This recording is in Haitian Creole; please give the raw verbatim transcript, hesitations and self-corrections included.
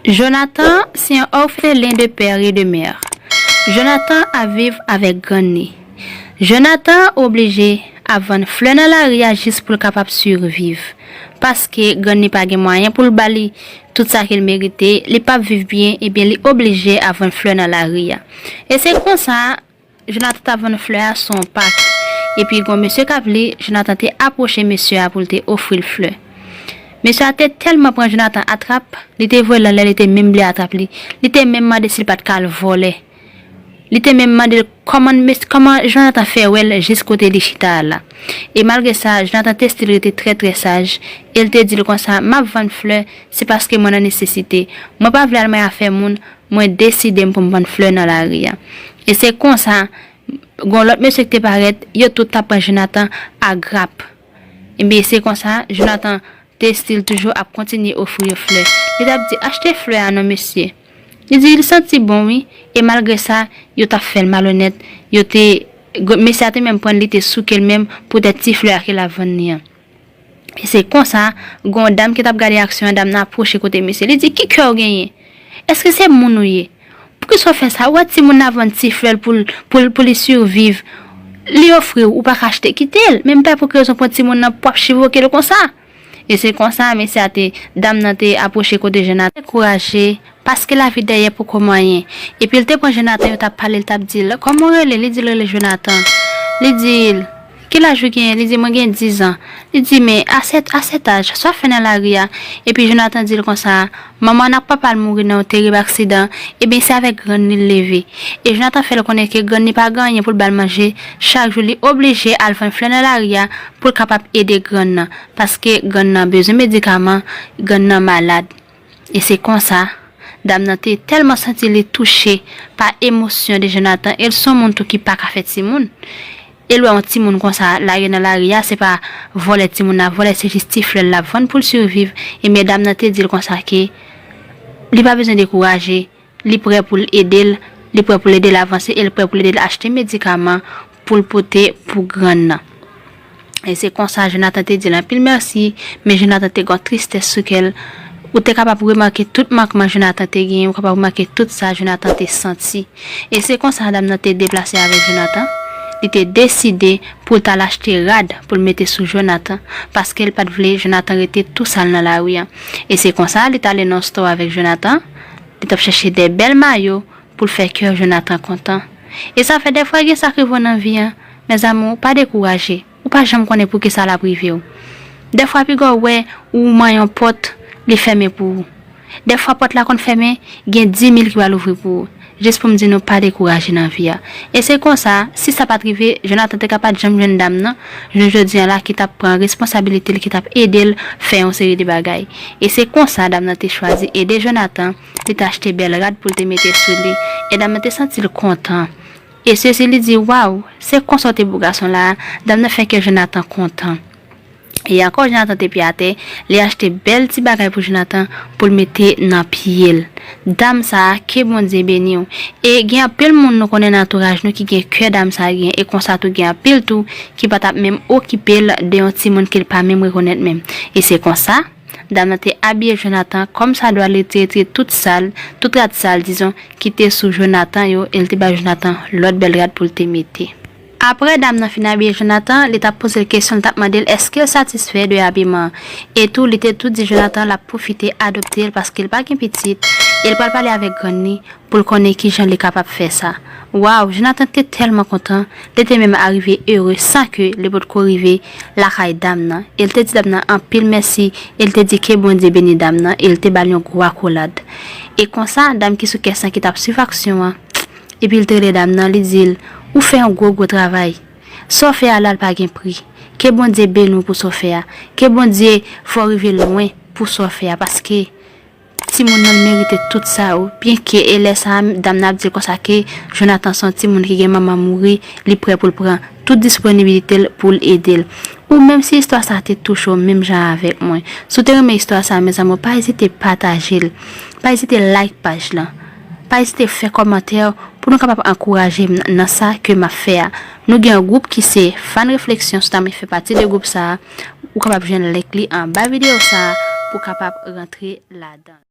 Jonathan, c'est un orphelin de père et de mère. Jonathan ap viv avèk grann li. Jonathan oblije ap vann flè nan lari a jis pou l kapab siviv. Paske grann li pa gen mwayen pou l ba li tout sa ke l merite, li p ap viv byen, ebyen li oblije ap vann flè nan lari a. E se konsa, Jonathan t ap vann flè a sou yon pak. Epi gen yon mesye k ap li, Jonathan te apwoche mesye a pou l te ofri l flè. Mesye a te tèlman pran Jonathan atrap, li te voye l anlè, li te menm vle atrap li. Li te menm mande si l pa t ka al vòlè. Li te menm mande l kòman mes-, kòman Jonathan fè wè l jis kote li chita a la. E malgre sa, Jonathan te still rete trè, trè saj, e l te di l konsa, "M ap vann flè, se paske mwen nan nesesite. Mwen pa vle al manyen afè moun, mwen deside m pou m vann flè nan lari a." E se konsa, gen yon lòt mesye ki te parèt, yo tout t ap pran Jonathan a grap. Ebyen, se konsa, Jonathan te still toujou ap kontinye ofri yo flè. Li t ap di, "Achte flè a non, mesye." Li di, "Li santi bon, wi." E malgre sa, yo t ap fè l malonèt. Yo te, mesye a te menm pran l, li te souke l menm, poutèt ti flè a ke l ap vann li an. E se konsa, gen yon dam ki t ap gade aksyon an, dam nan apwoche kote mesye. Li di, "Ki kè w genyen? Èske se moun ou ye? Poukisa w fè sa? Ou wè timoun nan ap vann ti flè l pou l, pou l, pou li siviv. Li ofri w, ou pa ka achte, kite l. Men m pa pou ki rezon pran timoun nan pou w ap chivoke l konsa." E se konsa, mesye a te, dam nan te apwoche kote Jonathan. Dekouraje, paske lavi dèyè poko manyen. Epi l te pran Jonathan, yo t ap pale, l t ap di l, "Kòman w rele?" Li di l rele Jonathan. Li di l, "Ki laj ou genyen?" Li di, "Mwen gen diz an." Li di, "Men a sèt, a sèt aj, sa w ap fè nan lari a?" Epi Jonathan di l konsa, "Manman l ak papa l mouri nan yon terib aksidan, ebyen se avèk grann li l leve." E Jonathan fè l konnen ke grann li pa gen anyen pou l ba l manje, chak jou li oblije al vann flè nan lari a pou l kapab ede grann nan, paske grann nan bezwen medikaman, grann nan malad. E se konsa, dam nan te tèlman santi li touche pa emosyon de Jonathan, e l se yon moun tou ki pa ka fè timoun. E l wè yon timoun konsa lage nan lari a, se pa vòlè timoun nan ap vòlè, se jis ti flè l l ap vann pou l siviv. Ebyen, dam nan te di l konsa ke li pa bezwen dekouraje, li prè pou l ede l, li prè pou l ede l avanse, e l prè pou l ede l achte medikaman pou l pote pou grann nan. E se konsa Jonathan te di l anpil mèsi, men Jonathan te gen yon tristès sou kè l. Ou te kapab remake tout mankman Jonathan te genyen, ou kapab remake tout sa Jonathan te santi. E se konsa dam nan te deplase avèk Jonathan. Li te deside pou l t al achte rad pou l mete sou Jonathan, paske l pa t vle Jonathan rete tou sal nan lari a. E se konsa li t ale nan yon store avèk Jonathan. Li t ap chèche de bèl mayo pou l fè kè Jonathan kontan. E sa fè dèfwa gen sa k rive w nan vi a, mes amours, pa dekouraje. Ou pa janm konnen pou kisa l ap rive w. Dèfwa piga w wè ou manyen yon pòt, li fèmen pou ou. Dèfwa pòt la konn fèmen, gen dimil ki pral ouvri pou ou. Jis pou m di nou pa dekouraje nan vi a. E se konsa, si sa pa t rive, Jonathan te ka pa t janm jwenn dam nan, jounen jodi a la ki t ap pran responsabilite l, ki t ap ede l fè yon seri de bagay. E se konsa dam nan te chwazi ede Jonathan, li te achte bèl rad pou l te mete sou li. E dam nan te santi l kontan. E sesi li di, "Waw, se konsa w te bo gason la a." Dam nan fè kè Jonathan kontan. E ankò Jonathan te pye atè, li achte bèl ti bagay pou Jonathan pou l mete nan pye l. Dam sa a, ke Bondye beni w. E gen anpil moun nou konnen nan antouraj nou ki gen kè dam sa a gen, e konsa tou gen anpil tou ki pa t ap menm okipe l de yon timoun ke l pa menm rekonèt menm. E se konsa, dam nan te abiye Jonathan kòmsadwa, li te retire tout sal, tout rad sal, dizon, ki te sou Jonathan yo, e l te bay Jonathan lòt bèl rad pou l te mete. Apre dam nan fin abiye Jonathan, li t ap poze l kesyon, li t ap mande l èske l satisfè de abiman an. E tou, li te tou di Jonathan l ap pwofite adopte l paske l pa gen pitit, e l pral pale avèk grann li pou l konnen kijan li kapab fè sa. Waw, Jonathan te tèlman kontan, li te menm arive ere san ke li potko rive lakay dam nan. E l te di dam nan anpil mèsi, e l te di ke Bondye beni dam nan, e l te ba l yon gwo akolad. E konsa, dam ki sou kès lan ki t ap swiv aksyon an, epi l te rele dam nan, li di l, "Ou fè yon gwo, gwo travay. Sa w fè a la, l pa gen pri. Ke Bondye beni w pou sa w fè a. Ke Bondye fè w rive lwen pou sa w fè a, paske timoun nan merite tout sa yo." Byenke e lè sa a, dam nan ap di l konsa ke Jonathan se yon timoun ki gen manman mouri, li prè pou l pran tout disponibilite l pou l ede l. Ou menm si istwa sa a te touche w menm jan avèk mwen, si w te renmen istwa sa a, mes amours, pa ezite pataje l. Pa ezite like paj lan. Pa ezite fè kòmantè pou nou kapab ankouraje m nan sa ke m ap fè a. Nou gen yon gwoup ki se Fan Refleksyon, si w ta renmen fè pati de gwoup sa a, ou kapab jwenn link li anba videyo sa a pou w kapab rantre ladan.